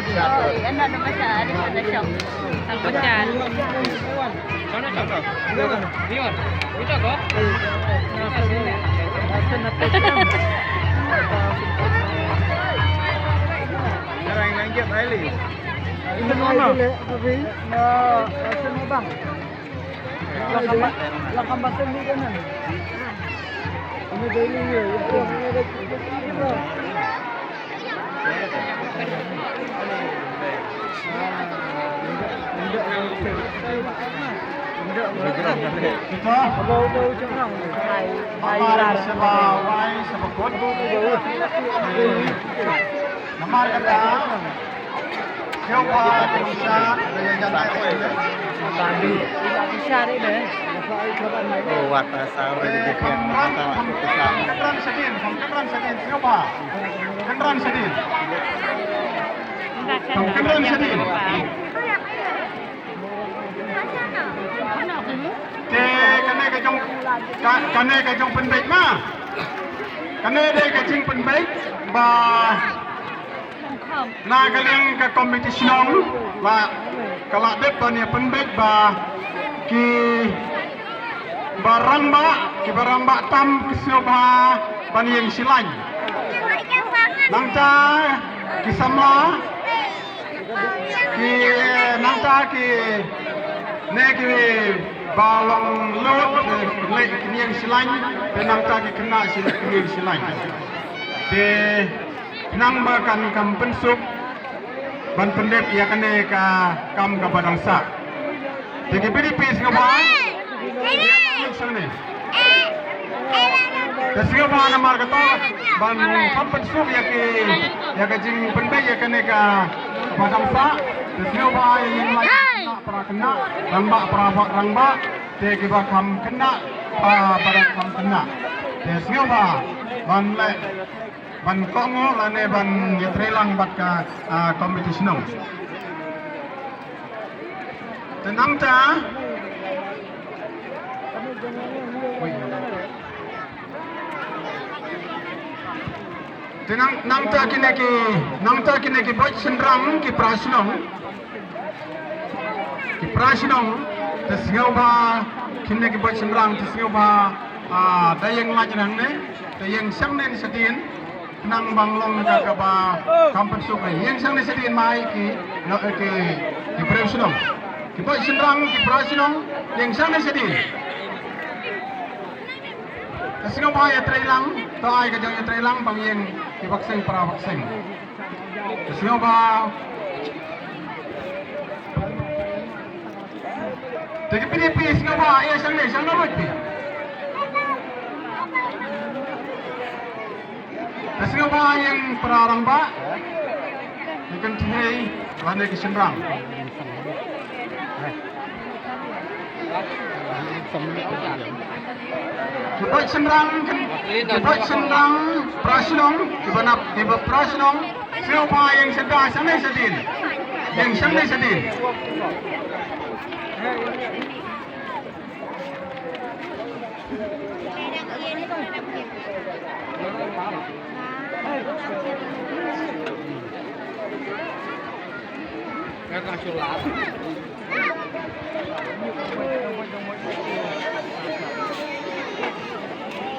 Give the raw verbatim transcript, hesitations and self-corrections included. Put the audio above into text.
Oi, anak dah baca, ada dah baca. Al-Bacaan. Kita. Amar sha ba wai sha ba kot. Namar kata. Oh, wat pasal rezeki yang kata, kata. Kynran shadien, kynran shadien, sngewbha. Kynran shadien. Kynran shadien. Te kane ka jong, ka, kane ka jong pynbeit ma. Kane dei ka jingpynbeit ba na ka liang ka komiti shnong la ka la dep ban ïa pynbeit ba ki ba rangbah, ki ba rangbah tam ki sngewbha ban ïeng shi lain. Nangta ki samla ki, nangta ki ne ki ba long lut, eh, leh ki ïeng shi lain, te nangta ki khynnah shi leh ki ïeng shi lain. Te nang ba kan kam pynsuk ban pyndep ïa kane ka kam kaba dang sah. Te ki P D P sngewbha. Te sngewbha namar kata ban kam pynsuk ïa ki, ïa ka jingpynbeit ïa kane kaba dang sah. Te sngewbha ïa ïeng lain khynnah para khynnah, rangbah para rangbah. Te kiba kham khynnah, ah, para kham khynnah. Te sngewbha ban leh ban kohnguh lane ban ïatreilang bad ka, ah, komiti shnong. Te nangta, te nang, nangta kine ki, nangta kine ki beit shynrang ki para shnong. Ki para shnong, te sngewbha, kine ki beit shynrang, te sngewbha, ah, da ïeng lait hangne, te ïeng shangne shadien, nang ban long ka kaba kam pynsuk ai. Ïeng shangne shadien mai ki, no, eh, ki, ki para shnong. Ki beit shynrang, ki para shnong, ïeng shangne shadien. Te sngewbha ïatreilang, to ai ka jong ïatreilang, ban ïeng ki bakseng para bakseng. Te sngewbha. Te ki P D P sngewbha, eh, shangne, shangne beit phi. Te sngewbha ïeng para rangbah. Ki kynthei lane ki shynrang. Ki beit shynrang, ki beit shynrang para shnong, kiba nap, kiba para shnong, sngewbha ïeng shynda shangne shadien. Ïeng shangne shadien.